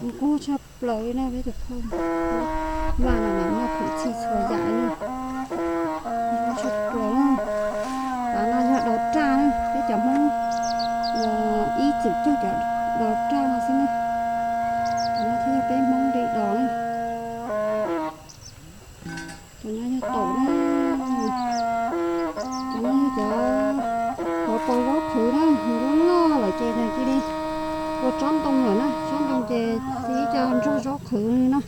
Nquag tshaj plaws li na peb tus phauj. Vaj no mas noj khoom txhij txhua yam li na. Nquag tshaj plaws na. Tav no yog dos raj na, peb cov Hmoob ib txwm cog cov dos raj no xwb na. Cov no thiaj yog peb Hmoob li dos na. Cov no yog taum na. Cov no yog cov hauv paus zaub qhwv na, nws loj loj lawm ces nws cia li ua tsob ntoo lawm na, tsob ntoo ces txiv coj nrog zaub qhwv li no.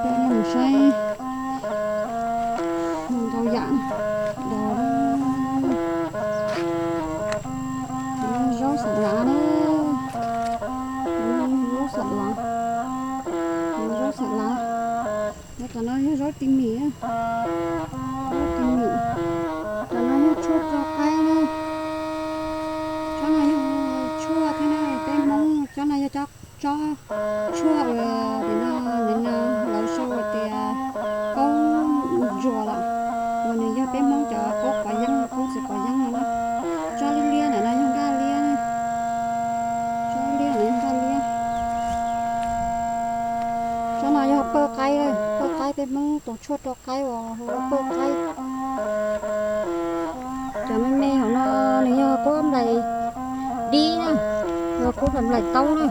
Peb mus saib ntau yam dos. Zaub xav lav na, zaub xav lav, zaub xav lav. Cov no yog zaub ti mim, zaub ti mim. Cov no yog tshuaj rau qaib na. Tsob no yog tshuaj thiab na, peb Hmoob cov no yog cov tsob tshuaj uas nim no, nim no lawv sau tias qaub ntsuas lawm, uas nws yog peb Hmoob cov qaub qhov yeeb, qaub txiv qhov yeeb no na. Tsob liab liab ntawm no yog nkaj liab, tsob liab ntawm no yog nkaj liab. Tsob no yog pawj qaib, pawj qaib peb Hmoob tus tshuaj rau qaib uas hu ua pawj qaib. Cov me me hauv no nws yog kuab nplaim dib na, yog kuab nplaim taub na.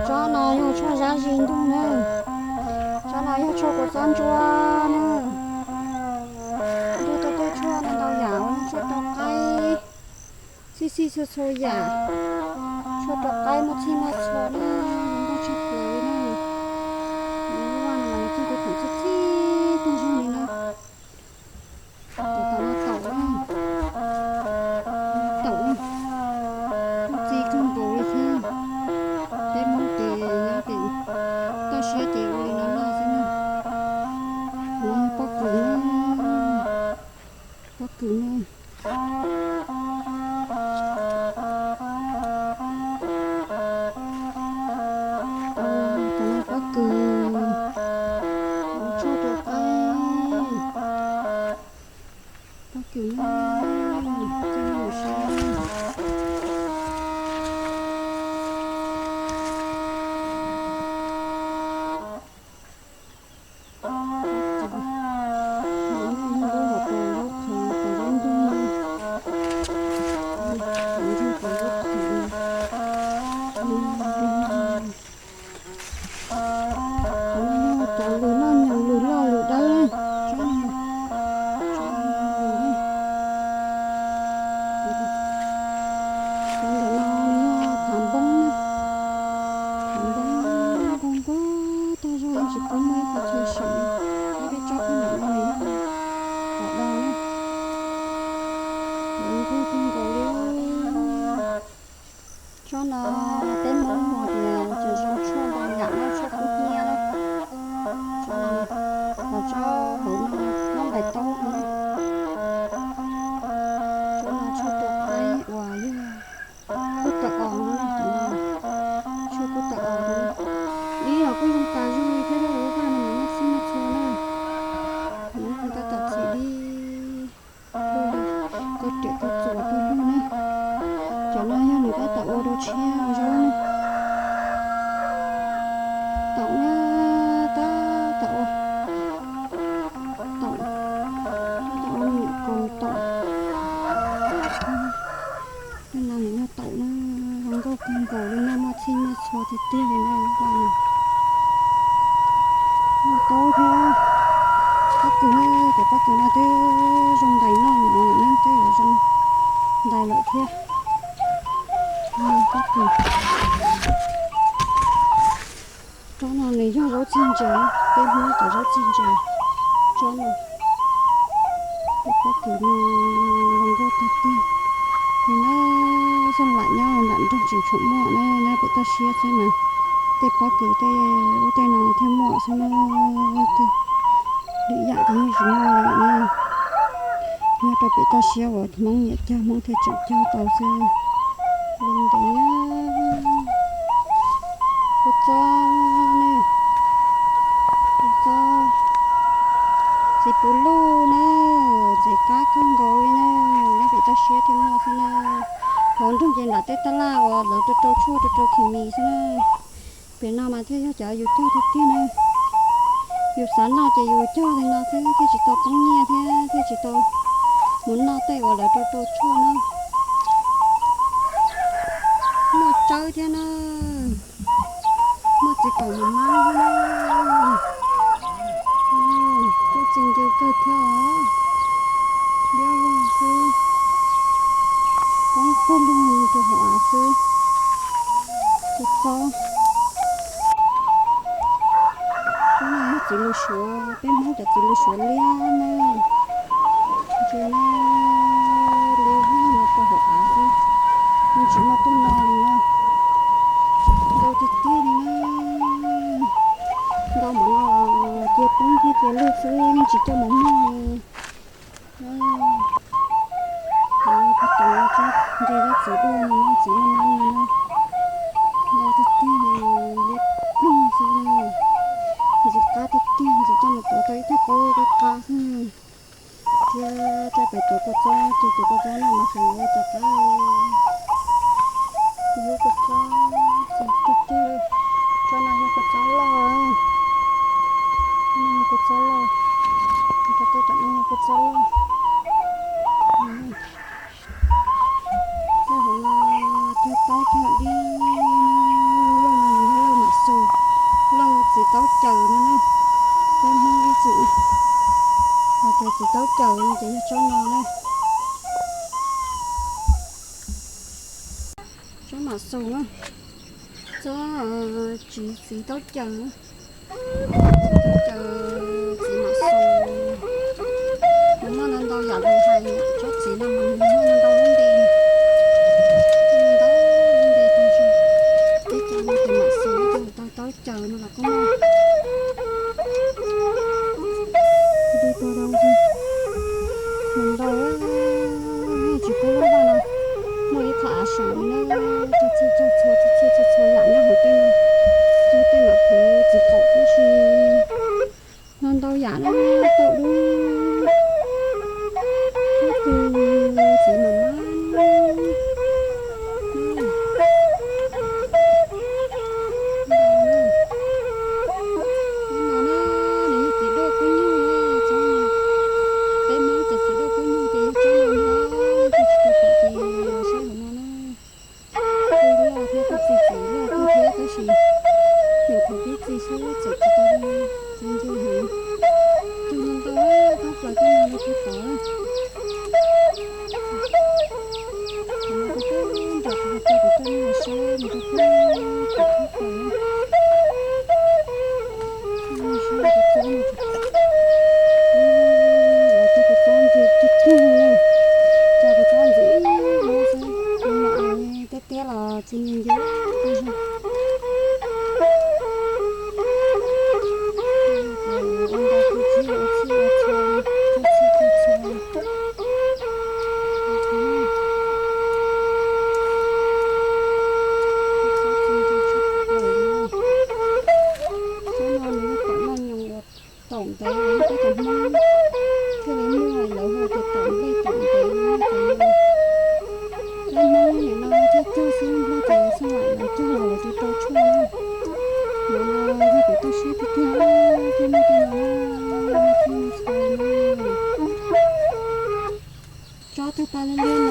Tsob no yog tshuaj zab zis ntuj na. Tsob no yog tshuaj kua txob ntsuab na. Ntuj tej tej tshuaj no ntau yam, tshuaj rau qaib, txhij txhij txhua txhua yam. Tshuaj rau qaib muaj txhij muaj txhua na, zoo nkauj tshaj plaws li na. Lub vaj no mas nws txog tus khoom txhij txhij tag zog li na. Tus tom no taum na, taum na, kuj txi kawg nkaus li thiab. Peb Hmoob ces nyob pem toj siab ces ua li no noj xwb na. Pob kws na, pob kws na. Cov no pob kws, tshuaj rau qaib, pob kws na, coj nej mus saib. Pob kws, lub hauv paus zaub qhwv, paus zaub ntug, paus ntug paus zaub qhwv. Cov no yog cov lws loj nyoos, lws loj lws dawb, tsob no, tsob no lws na. Cov ntawm no nws yog phav npoob na, phav npoob nkauj nkauj tag zog, yeej tsis paub muaj ib qho chaw seem li. Thiab peb tsob koj ntawm no nws yog qos do na, nkauj kawg nkaus li. Tsob no peb Hmoob hu tias cov zoo tshuaj ntau yam na, tshuaj kub hnyiab na. Tsob no, ho tsob hauv no nyob nplaim taub no. Tsob no tshuaj rau qaib uas yog kub tawm os no, cov no tshuaj kub tawm os no. Dib los kuj zoo tas zog li thiab, lub vaj no mas muaj txhij muaj txhua na. Nws tab tom txi dib, koj riam koj txuas koj lug na. Cov no yog nws tab tom ua rau tshiab ua zaub na. Taum na, tab tom ua, taum, tab tom ua me nyuam kaus taum. Tej no nws yog taum na, zoo nkauj kawg nkaus li na, muaj txhij muaj txhua tiag tiag li na, lub vaj no. Muaj taub thiab pob kws na, cov pob kws no twb zoo ntais noj no lawm na, twb yuav zoo ntais lawm thiab. Pob kws, tsob no nws yog zaub txig ntses, peb Hmoob cov zaub txig ntses. Tsob no, tej pob kws no zoo nkauj tiag tiag. Nws nyob xoj lam nyob nram nroog tseem tshuav muaj na, nyob pem toj siab xwb mas tej pob kws tej ub tej no thiaj muaj xwb na. Tej lwm yam ces yeej tsis muaj li na. Nyob rau pem toj siab uas Hmoob nyiam cog Hmoob thiaj tseem cog tau xwb. Zoo ntev, kua txob ne, kua txob, Txiv puv luj na, ntxim qab kawg nkaus li na, nyob pem toj siab thiaj muaj xwb na. Hauv nroog ces nram tej taj laj uas lawv rau rau tshuaj rau rau khes mis xwb na. Pem no mas thiaj yog cov yus cog tiag tiag na. Yus xav noj ces yus cog li no xwb thiaj tsis tau poob nyiaj thiab thiaj tsis tau mus noj tej uas lawv rau rau tshuaj na. Muaj tsawb thiab na. Muaj txiv kaum mos mab thiab na. Kuj txi ncw kawg thiab os. Liab vog xwb. Poob kawg lug rau hauv av xwb. Kua txob. Kub no yog txiv lws suav, peb Hmoob cov txiv lws suav liab na. Ntsia na, liab vog no rau hauv av xwb. Yeej tsis muaj tug no li na. Ntau tiag tiag li na. Ntau npaum no los cia poob thiab cia lug xwb, yeej tsis coj mus muag li. Tus no tsob nqi dab txiv dua no, txiv maj mab no na. Ntau tiag tiag li, liab ploog xwb na. Ntxim qab tiag tiag, ntxim coj mus tuav tau ib tug qaub qab qab xwb. Thiab coj pem tuav kua txob, ris tuav kua txob no mas xyov yuav ua cas qab. Yog kua txob txiv tiag tiag. Tsob no yog kua txob loj, kua txob loj. Cov tej tom no yog kua txob loj. Lawj hauv no cog taub cog dib, lawj no nws yog lawj mam xus, lawj txiv taub caws no na. Peb Hmoob ib txwm hais tias txiv taub caws no ces yog tsob no na. Tsob mam xus na, tsob txiv, txiv taub caws, txiv taub caws, txiv mam xus. Nws muaj ntau ntau yam lus hais, tsob txiv no mas nws muaj ntau lub npe, ntau lub npe tag zog. Teb chaws no ces mam xus, tau taub caws no los kuj muaj. Li puas tau, nws ntau, tsis pub lub vaj no muaj ib qho av seem li na, cog txhij cog txhua, txhij txhua txhua yam nyob hauv tej no, cog tej mam puv txiv qaum tib si. No ntau yam na, tau dub, pob kws, txiv mam mab. Tsob no na, nws yog txiv duaj kub nyuj na, tsob no. Peb Hmoob ces txiv duaj kub nyuj ces yog tsob no ntag, yog tsis tau pom ces los saib hauv no na. Kuj loj thiab, kuj txi txiv loj kawg thiab tab sis nyuam qhuav pib txi xwb txawm tsis tau txiv ncw heev. Cog ntau ntau, thoob plaws tej no rau puag tod. Qhov no kuv twb nram qhov cog kuv tuaj nyob los saib mus rau puag tim thoob plaws na. Saib kuv txob no, lawv cog kuv txob ntxim tiag tiag li, cog kuv txob ntxim ib hnub xwb, kuv mam tiab tiab los txi ncw ncw. Ua nta txi txhij ua txhij ua txhua, cog txhij cog txhua. Tsob no nws yog taum noj nyoos uas taum ntev uas peb cov Hmoob thiaj li muaj, lawv hu tias taum nplej taum ntev no. Peb Hmoob nim no thiaj cog xwb, Nplog ces xeej laim lawv cog los lawv tsis tau tshuaj na. Nim no yog pem toj siab tiag tiag thiaj muaj tej no, thiaj muaj txhua na. Tsob twg paj liab liab